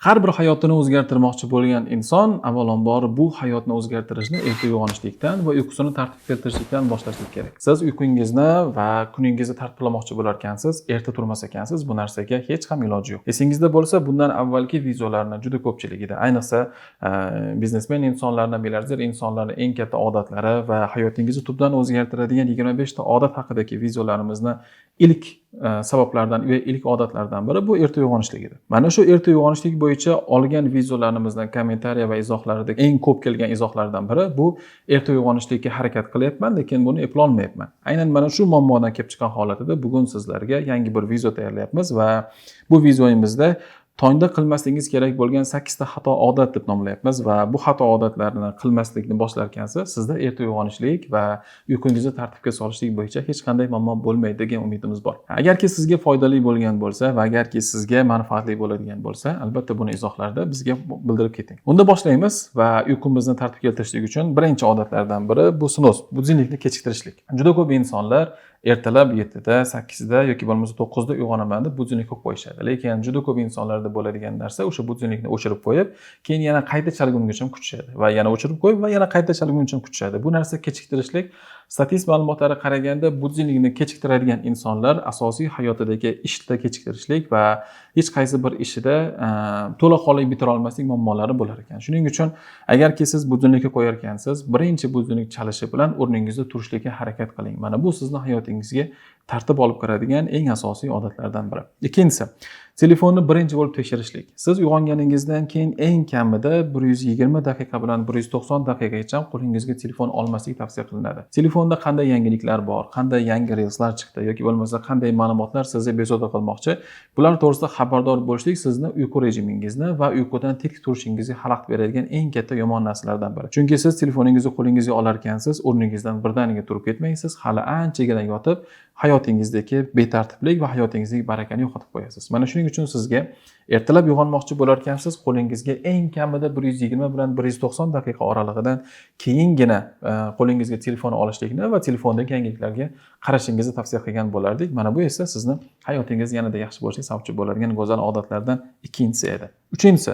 Har bir hayotini o'zgartirmoqchi bo'lgan inson avvalambor bu hayotni o'zgartirishni erta uyg'onishlikdan va uyqusini tartibga keltirishlikdan boshlashlik kerak. Siz uyqungizni va kuningizni tartiblamoqchi bo'lar ekansiz, erta turmas ekansiz, bu narsaga hech ham iloji yo'q. Esingizda bo'lsa, bundan avvalgi videolarni juda ko'pchiligida, ayniqsa biznesmen insonlarni, milliarder insonlarni eng katta odatlari va hayotingizni tubdan o'zgartiradigan 25 ta odat haqidagi videolarimizni ilk sabablardan va ilk odatlardan biri bu erta uyg'onishlik edi. Mana shu erta uyg'onishlik bo'yicha olgan videolarimizdan kommentariya va izohlarda eng ko'p kelgan izohlardan biri bu erta uyg'onishlikka harakat qilyapman, lekin buni eplolmayapman. Aynan mana shu muammodan kelib chiqqan holatida bugun sizlarga yangi bir video tayyorlayapmiz va bu videoyimizda tongda qilmasligingiz kerak bo'lgan 8 ta xato odat deb nomlayapmiz va bu xato odatlarni qilmaslikni boshlar ekansiz, sizda erta uyg'onishlik va uyqungizni tartibga solishlik bo'yicha hech qanday muammo bo'lmaydi degan umidimiz bor. Agarki sizga foydali bo'lgan bo'lsa va agarki sizga manfaatli bo'ladigan bo'lsa, albatta buni izohlarda bizga bildirib keting. Unda boshlaymiz va uyqumizni tartibga keltirishlik uchun birinchi odatlardan biri bu snooze, budilnikni kechiktirishlik. Juda ko'p insonlar ertalab 7da, 8da yoki bo'lmasa 9da uyg'onaman deb budilnik qo'yib qo'yishadi. Lekin juda ko'p insonlarda bo'ladigan narsa o'sha budilnikni o'chirib qo'yib, keyin yana qayta chalgungacha kutishadi va yana o'chirib qo'yib va yana qayta chalgungacha kutishadi. Bu narsa kechiktirishlik. Statistik ma'lumotlarga qaraganda budilnikni kechiktiradigan insonlar asosiy hayotidagi ishda kechiktirishlik va hech qaysi bir ishida to'laqonli bitira olmaslik muammolari bo'lar ekan. Shuning uchun agarki siz budilnikka qo'yar ekansiz, birinchi budilnik chalishi bilan o'rningizda turishlikka harakat qiling. Mana bu sizni hayotingizga tartib olib kiradigan eng asosiy odatlardan biri. Ikkinchisi, telefonni birinchi bo'lib tekshirishlik. Siz uyg'onganingizdan keyin eng kamida 120 daqiqa bilan 190 daqiqagacha qo'lingizga telefon olmaslik tavsiya qilinadi. Telefonda qanday yangiliklar bor, qanday yangi reelslar chiqdi yoki bo'lmasa qanday ma'lumotlar sizni bezovta qilmoqchi, bular to'g'risida xabardor bo'lishlik sizni uyqu rejimingizni va uyqudan tetik turishingizga xalaqit beradigan eng katta yomon narsalardan biri. Chunki siz telefoningizni qo'lingizga olar ekansiz, o'rningizdan birdaniga turib ketmaysiz, hali anchagina yotib hayotingizdagi betartiblik va hayotingizdagi barakani yo'qotib qo'yasiz. Mana shuning uchun sizga ertalab uyg'onmoqchi bo'lar ekansiz, qo'lingizga eng kamida 120 bilan 190 daqiqa oralig'idan keyingina qo'lingizga telefon olishlikni va telefondagi yangiliklarga qarashingizni tavsiya qilgan bo'lardik. Mana bu esa sizni hayotingiz yanada yaxshi bo'lishiga sababchi bo'ladigan go'zal odatlardan ikkinchisi edi. Uchinchisi,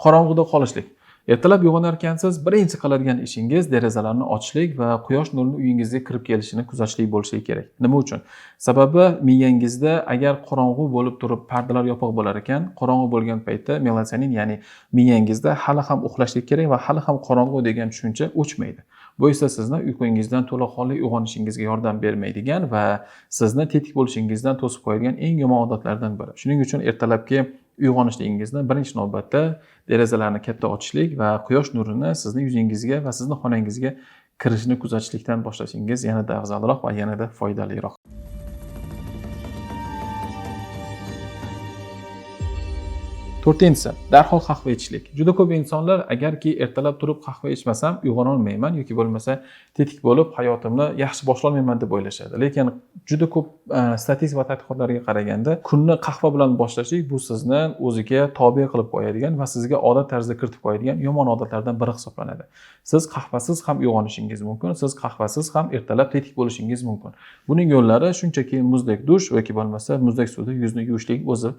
qorong'uda qolishlik. Ertalab uyg'onar ekansiz, birinchi qiladigan ishingiz derazalarni ochishlik va quyosh nurini uyingizga kirib kelishini kuzatishlik bo'lishi kerak. Nima uchun? Sababi miyangizda agar qorong'u bo'lib turib pardalar yopiq bo'lar ekan, qorong'u bo'lgan paytda melatonin, ya'ni miyangizda hali ham uxlashlik kerak va hali ham qorong'u degan tushuncha o'chmaydi. Bu esa sizni uyqungizdan to'laqonli uyg'onishingizga yordam bermaydigan va sizni tetik bo'lishingizdan to'sib qo'yadigan eng yomon odatlardan biri. Shuning uchun ertalabki uyg'onishligingizni birinchi navbatda derazalarni katta ochishlik va quyosh nurini sizni yuzingizga va sizni xonangizga kirishini kuzatishlikdan boshlashingiz yanada afzalroq va yanada foydaliroq. To'rtinchisi, darhol qahva ichishlik. Juda ko'p insonlar agarki ertalab turib qahva ichmasam uyg'ona olmayman yoki bo'lmasa tetik bo'lib hayotimni yaxshi boshlolmayman deb o'ylashadi. Lekin juda ko'p statistik va tadqiqotlarga qaraganda kunni qahva bilan boshlashlik bu sizni o'ziga tobe qilib qo'yadigan va sizga odat tarzida kiritib qo'yadigan yomon odatlardan biri hisoblanadi. Siz qahvasiz ham uyg'onishingiz mumkin, siz qahvasiz ham ertalab tetik bo'lishingiz mumkin. Buning yo'llari shunchaki muzdek dush yoki bo'lmasa muzdek suvda yuzni yuvishlik o'zi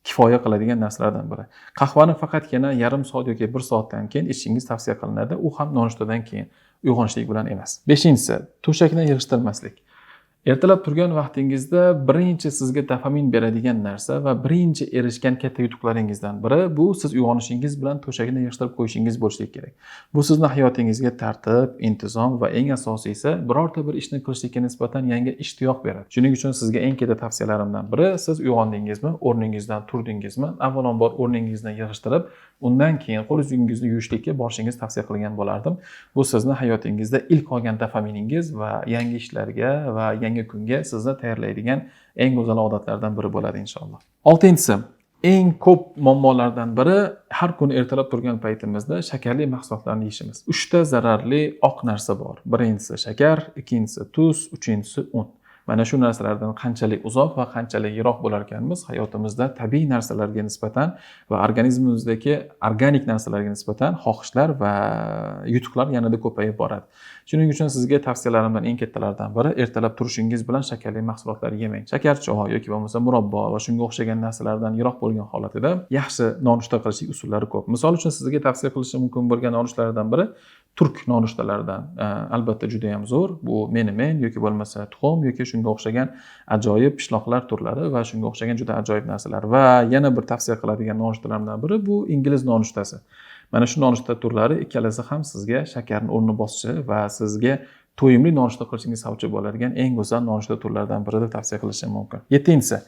kifoya qiladigan narsalardan biri. Qahvani faqatgina yarim soat yoki 1 soatdan keyin ichishingiz tavsiya qilinadi. U ham nonushtadan keyin, uyg'onishlik bilan emas. Beshinchisi, to'shakni yig'ishtirmaslik. Ertalab turgan vaqtingizda birinchi sizga dopamin beradigan narsa va birinchi erishgan katta yutuqlaringizdan biri bu siz uyg'onishingiz bilan to'shakni yig'ishtirib qo'yishingiz bo'lishi kerak. Bu sizni hayotingizga tartib, intizom va eng asosiysi birorta bir ishni qilishlikka nisbatan yangi ishtiyoq beradi. Shuning uchun sizga eng katta tavsiyalarimdan biri, siz uyg'ondingizmi, o'rningizdan turdingizmi, avvalambor o'rningizni yig'ishtirib, undan keyin qo'l yuzingizni yuvishlikka borishingizni tavsiya qilgan bo'lardim. Bu sizni hayotingizda ilk olgan dopaminingiz va yangi ishlarga va yangi kunga sizni tayyorlaydigan eng go'zal odatlardan biri bo'ladi inshaalloh. Oltinchisi, eng ko'p muammolardan biri har kuni ertalab turgan paytimizda shakarli mahsulotlarni yeyishimiz. 3 ta zararli oq narsa bor. Birinchisi shakar, ikkinchisi tuz, uchinchisi un. Mana shu narsalardan qanchalik uzoq va qanchalik yiroq bo'lar ekanmiz, hayotimizda tabiiy narsalarga nisbatan va organizmimizdagi organik narsalarga nisbatan xohishlar va yutuqlar yanada ko'payib boradi. Shuning uchun sizga tavsiyalarimdan eng kattalaridan biri: ertalab turishingiz bilan shakarli mahsulotlar yemang. Shakarchoy yoki bo'lmasa murabbo va shunga o'xshagan narsalardan yiroq bo'lgan holatida yaxshi nonushta qilishlik usullari ko'p. Misol uchun, sizga tavsiya qilishim mumkin bo'lgan nonushtalardan biri turk nonushtalaridan, albatta juda ham zo'r. Bu menemen yoki bo'lmasa tuxum yoki shunga o'xshagan ajoyib pishloqlar turlari va shunga o'xshagan juda ajoyib narsalar. Va yana bir tavsiya qiladigan nonushtalardan biri bu ingliz nonushtasi. Mana shu nonushta turlari ikkalasi ham sizga shakarni o'rnini bosishi va sizga to'yimli nonushta qilishingizga sababchi bo'ladigan eng go'zal nonushta turlaridan biri deb tavsiya qilishim mumkin. Yettinchisi,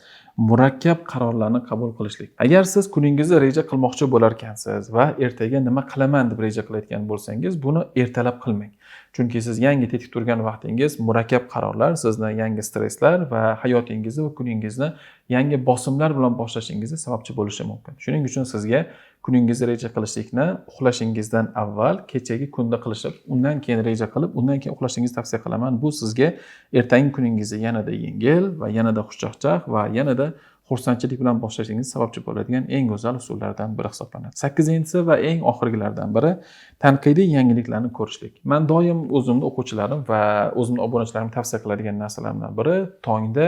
murakkab qarorlarni qabul qilishlik. Agar siz kuningizni reja qilmoqchi bo'larkansiz va ertaga nima qilaman deb reja qilayotgan bo'lsangiz, buni ertalab qilmang. Chunki siz yangi tetik turgan vaqtingiz murakkab qarorlar sizni yangi stresslar va hayotingizni va kuningizni yangi bosimlar bilan boshlashingizga sababchi bo'lishi mumkin. Shuning uchun sizga kuningizni reja qilishlikni uxlashingizdan avval kechagi kunda qilishib, undan keyin reja qilib, undan keyin uxlashingizni tavsiya qilaman. Bu sizga ertangi kuningizni yanada yengil va yanada xushchaqchaq va yanada xursandchilik bilan boshlashingiz sababchi bo'ladigan eng go'zal usullardan biri hisoblanadi. Sakkizinchisi va eng oxirgilaridan biri, tanqidiy yangiliklarni ko'rishlik. Man doim o'zimni o'quvchilarim va o'zimni obunachilarimga tavsiya qiladigan narsalarimdan biri tongda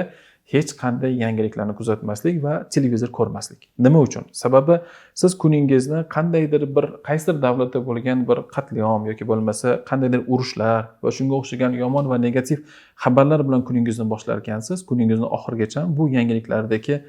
hech qanday yangiliklarni kuzatmaslik va televizor ko'rmaslik. Nima uchun? Sababi siz kuningizni qandaydir bir qaysidir davlatda bo'lgan bir qatliam yoki bo'lmasa qandaydir urushlar va shunga o'xshagan yomon va negativ xabarlar bilan kuningizni boshlar ekansiz, kuningizni oxirigacha bu yangiliklardagi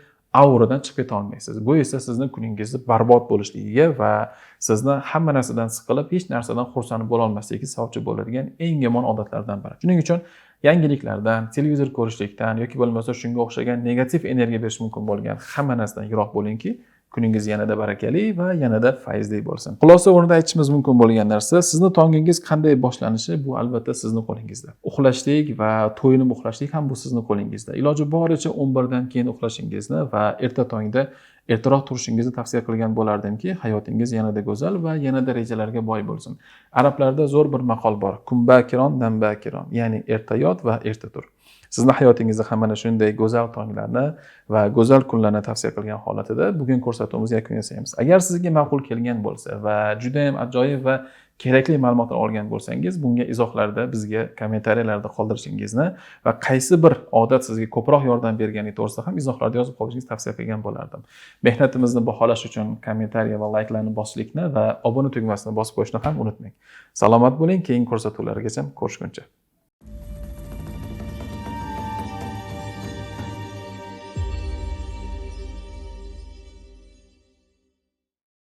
auradan chiqib keta olmaysiz. Bu esa sizni kuningizni barbod bo'lishligiga va sizni hamma narsadan siqilib, hech narsadan xursand bo'lolmasligiga sababchi bo'ladigan eng yomon odatlardan biri. Shuning uchun yangiliklardan, televizor ko'rishlikdan yoki bo'lmasa shunga o'xshagan negativ energiya berishi mumkin bo'lgan hamma narsadan yiroq bo'lingki, kuningiz yanada barakali va yanada fayzli bo'lsin. Xulosa o'rnida aytishimiz mumkin bo'lgan narsa, sizni tongingiz qanday boshlanishi bu albatta sizni qo'lingizda. Uxlashlik va to'yinib uxlashlik ham bu sizni qo'lingizda. Iloji boricha 11 dan keyin uxlashingizni va erta tongda ertaroq turishingizni tavsiya qilgan bo'lardimki, hayotingiz yanada go'zal va yanada rejalarga boy bo'lsin. Arablarda zo'r bir maqol bor: "Kunba kiron, danba kiron", ya'ni erta yot va erta tur. Sizni hayotingizda ham mana shunday go'zal tonglarni va go'zal kunlarni tavsiya qilgan holatida bugun ko'rsatuvimizni yakun yasaymiz. Agar sizga ma'qul kelgan bo'lsa va juda ham ajoyib va kerakli ma'lumotlar olgan bo'lsangiz, bunga izohlarda bizga kommentariyalarda qoldirishingizni va qaysi bir odat sizga ko'proq yordam berganligi to'g'risida ham izohlarda yozib qolishingizni tavsiya qilgan bo'lardim. Mehnatimizni baholash uchun kommentariya va layklarni bosishlikni va obuna tugmasini bosib qo'yishni ham unutmang. Salomat bo'ling, keyingi ko'rsatuvlargacha ko'rishguncha.